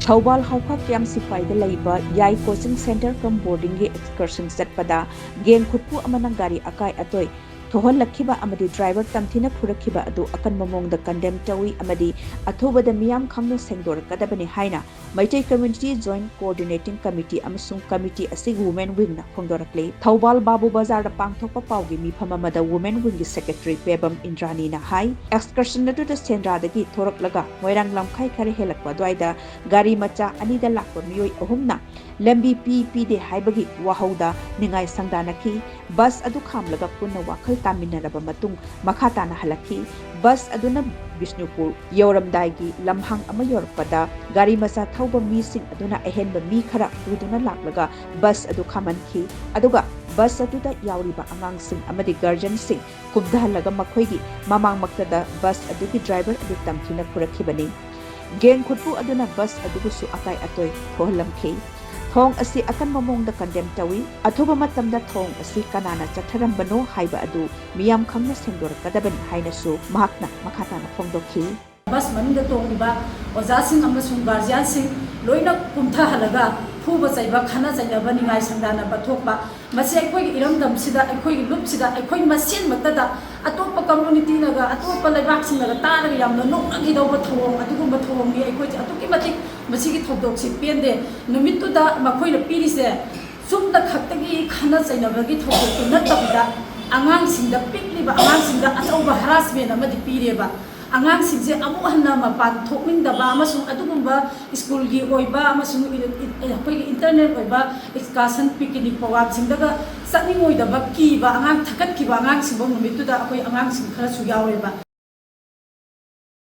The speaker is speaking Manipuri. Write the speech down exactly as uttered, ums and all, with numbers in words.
ꯊꯧꯕꯥꯜ ꯍꯥꯎꯈꯥ ꯀꯦꯝ ꯁꯤꯐꯥꯏꯗ ꯂꯩꯕ ꯌꯥꯏ ꯀꯣꯆꯤꯡ ꯁꯦꯟꯇꯔ ꯀꯝ ꯕꯣꯔꯗꯤꯡꯒꯤ ꯑꯦꯛꯁꯀꯔꯁꯟ ꯆꯠꯄꯗ ꯒꯦꯡ ꯈꯨꯠꯄꯨ ꯑꯃꯅ ꯒꯥꯔꯤ ꯑꯀꯥꯏ ꯑꯇꯣꯏ ꯊꯣꯛꯍꯜꯂꯛꯈꯤꯕ ꯑꯃꯗꯤ ꯗ꯭ꯔꯥꯏꯚꯔ ꯇꯝꯊꯤꯅ ꯐꯨꯔꯛꯈꯤꯕ ꯑꯗꯨ ꯑꯀꯟꯕ ꯃꯑꯣꯡꯗ ꯀꯟꯗꯦꯝ ꯇꯧꯏ ꯑꯃꯗꯤ ꯑꯊꯨꯕꯗ ꯃꯤꯌꯥꯝ ꯈꯪꯅ ꯁꯦꯡꯗꯣꯔꯛꯀꯗꯕꯅꯤ ꯍꯥꯏꯅ Meitei community joint coordinating committee ꯑꯃꯁꯨꯡ ꯀꯃꯤꯇꯤ ꯑꯁꯤꯒꯤ ꯋꯨꯃꯦꯟ ꯋꯤꯡꯅ ꯐꯣꯡꯗꯣꯔꯛꯂꯤ꯫ ꯊꯧꯕꯥꯜ ꯕꯥꯕꯨ ꯕꯖꯥꯔꯗ ꯄꯥꯡꯊꯣꯛꯄ ꯄꯥꯎꯒꯤ ꯃꯤꯐꯝ ꯑꯃꯗ ꯋꯨꯃꯦꯟ ꯋꯤꯡꯒꯤ ꯁꯦꯀ꯭ꯔꯦꯇꯔꯤ ꯄꯦꯕꯝ ꯏꯟꯗ꯭ꯔꯥꯅꯤꯅ ꯍꯥꯏ, ꯑꯦꯛꯁꯀꯔꯁꯟ ꯑꯗꯨꯗ ꯁꯦꯟꯗ꯭ꯔꯥꯗꯒꯤ ꯊꯣꯔꯛꯂꯒ ꯃꯣꯏꯔꯥꯡ ꯂꯝꯈꯥꯏ ꯈꯔ ꯍꯦꯜꯂꯛꯄ ꯑꯗꯨꯋꯥꯏꯗ ꯒꯥꯔꯤ ꯃꯆꯥ ꯑꯅꯤꯗ ꯂꯥꯛꯄ ꯃꯤꯑꯣꯏ ꯑꯍꯨꯝꯅ ꯂꯝꯕꯤ ꯄꯤ ꯄꯤꯗꯦ ꯍꯥꯏꯕꯒꯤ ꯋꯥꯍꯧꯗ ꯅꯤꯡꯉꯥꯏ ꯁꯪꯗꯥꯅꯈꯤ꯫ ꯕꯁ ꯑꯗꯨ ꯈꯥꯝꯂꯒ ꯄꯨꯟꯅ ꯋꯥꯈꯜ ꯇꯥꯃꯤꯟꯅꯔꯕ ꯃꯇꯨꯡ ꯃꯈꯥ ꯇꯥꯅ ꯍꯜꯂꯛꯈꯤ꯫ ꯕꯁ ꯑꯗꯨꯅ ꯕꯤꯁꯅꯨꯄꯨꯔ ꯌꯧꯔꯝꯗꯥꯏꯒꯤ ꯂꯝꯍꯥꯡ ꯑꯃ ꯌꯧꯔꯛꯄꯗ ꯒꯥꯔꯤ ꯃꯆꯥ ꯊꯧꯕ ꯃꯤꯁꯤꯡ ꯑꯗꯨꯅ ꯑꯍꯦꯟꯕ ꯃꯤ ꯈꯔ ꯄꯨꯗꯨꯅ ꯂꯥꯛꯂꯒ ꯕꯁ ꯑꯗꯨ ꯈꯥꯝꯍꯟꯈꯤ꯫ ꯑꯗꯨꯒ ꯕꯁ ꯑꯗꯨꯗ ꯌꯥꯎꯔꯤꯕ ꯑꯉꯥꯡꯁꯤꯡ ꯑꯃꯗꯤ ꯒꯥꯔꯖꯤꯌꯟꯁꯤꯡ ꯀꯨꯝꯊꯍꯜꯂꯒ ꯃꯈꯣꯏꯒꯤ ꯃꯃꯥꯡꯃꯛꯇꯗ ꯕꯁ ꯑꯗꯨꯒꯤ ꯗ꯭ꯔꯥꯏꯚꯔ ꯑꯗꯨ ꯇꯝꯊꯤꯅ ꯐꯨꯔꯛꯈꯤꯕꯅꯤ꯫ ꯒꯦꯡ ꯈꯨꯠꯄꯨ ꯑꯗꯨꯅ ꯕꯁ ꯑꯗꯨꯕꯨꯁꯨ ꯑꯀꯥꯏ ꯑꯇꯣꯏ ꯊꯣꯛꯍꯜꯂꯝꯈꯤ꯫ ꯊꯧꯑꯣꯡ ꯑꯁꯤ ꯑꯀꯟꯕ ꯃꯑꯣꯡꯗ ꯀꯟꯗꯦꯝ ꯇꯧꯏ꯫ ꯑꯊꯨꯕ ꯃꯇꯝꯗ ꯊꯧꯑꯣꯡ ꯑꯁꯤ ꯀꯅꯥꯅ ꯆꯠꯊꯔꯝꯕꯅꯣ ꯍꯥꯏꯕ ꯑꯗꯨ ꯃꯤꯌꯥꯝ ꯈꯪꯅ ꯁꯦꯡꯗꯣꯔꯛꯀꯗꯕꯅꯤ ꯍꯥꯏꯅꯁꯨ ꯃꯍꯥꯛꯅ ꯃꯈꯥ ꯇꯥꯅ ꯐꯣꯡꯗꯣꯛꯈꯤ꯫ ꯕꯁ ꯃꯅꯨꯡꯗ ꯇꯣꯡꯂꯤꯕ ꯑꯣꯖꯥꯁꯤꯡ ꯑꯃꯁꯨꯡ ꯒꯥꯔꯖꯤꯌꯥꯟꯁꯤꯡ ꯂꯣꯏꯅ ꯀꯨꯝꯊꯍꯜꯂꯒ ꯐꯨꯕ ꯆꯩꯕ, ꯈꯠꯅ ꯆꯩꯅꯕ, ꯅꯤꯡꯉꯥꯏ ꯁꯪꯗꯥꯅꯕ ꯊꯣꯛꯄ, ꯃꯁꯤ ꯑꯩꯈꯣꯏꯒꯤ ꯏꯔꯝꯗꯝꯁꯤꯗ, ꯑꯩꯈꯣꯏꯒꯤ ꯂꯨꯞꯁꯤꯗ, ꯑꯩꯈꯣꯏ ꯃꯁꯦꯟꯃꯛꯇꯗ ꯑꯇꯣꯞꯄ ꯀꯝꯃ꯭ꯌꯨꯅꯤꯇꯤꯅꯒ, ꯑꯇꯣꯞꯄ ꯂꯩꯕꯥꯛꯁꯤꯡꯅꯒ ꯇꯥꯔꯒ ꯌꯥꯝꯅ ꯅꯣꯛꯅꯈꯤꯗꯧꯕ ꯊꯧꯑꯣꯡ, ꯑꯗꯨꯒꯨꯝꯕ ꯊꯧꯑꯣꯡꯅꯤ꯫ ꯑꯩꯈꯣꯏꯁꯦ ꯑꯗꯨꯛꯀꯤ ꯃꯇꯤꯛ ꯃꯁꯤꯒꯤ ꯊꯧꯗꯣꯛꯁꯤ ꯄꯦꯟꯗꯦ꯫ ꯅꯨꯃꯤꯠꯇꯨꯗ ꯃꯈꯣꯏꯅ ꯄꯤꯔꯤꯁꯦ ꯆꯨꯝꯅ ꯈꯛꯇꯒꯤ ꯈꯠꯅ ꯆꯩꯅꯕꯒꯤ ꯊꯧꯗꯣꯛꯇꯨ ꯅꯠꯇꯕꯤꯗ, ꯑꯉꯥꯡꯁꯤꯡꯗ, ꯄꯤꯛꯂꯤꯕ ꯑꯉꯥꯡꯁꯤꯡꯗ ꯑꯆꯧꯕ ꯍꯔꯥꯁꯃꯦꯟ ꯑꯃꯗꯤ ꯄꯤꯔꯦꯕ꯫ ꯑꯉꯥꯡꯁꯤꯡꯁꯦ ꯑꯃꯨꯛ ꯍꯟꯅ ꯃꯄꯥꯟ ꯊꯣꯛꯅꯤꯡꯗꯕ ꯑꯃꯁꯨꯡ ꯑꯗꯨꯒꯨꯝꯕ ꯁ꯭ꯀꯨꯜꯒꯤ ꯑꯣꯏꯕ ꯑꯃꯁꯨꯡ ꯑꯩꯈꯣꯏꯒꯤ ꯏꯟꯇꯔꯅꯦꯜ ꯑꯣꯏꯕ ꯑꯦꯛꯁꯀꯥꯔꯁꯟ, ꯄꯤꯛꯅꯤꯛ ꯄ꯭ꯔꯣꯒ꯭ꯔꯥꯝꯁꯤꯡꯗꯒ ꯆꯠꯅꯤꯡꯉꯣꯏꯗꯕ, ꯀꯤꯕ ꯑꯉꯥꯡ, ꯊꯛꯀꯠꯈꯤꯕ ꯑꯉꯥꯡꯁꯤꯡꯐꯥꯎ ꯅꯨꯃꯤꯠꯇꯨꯗ ꯑꯩꯈꯣꯏ ꯑꯉꯥꯡꯁꯤꯡ ꯈꯔꯁꯨ ꯌꯥꯎꯔꯦꯕ꯫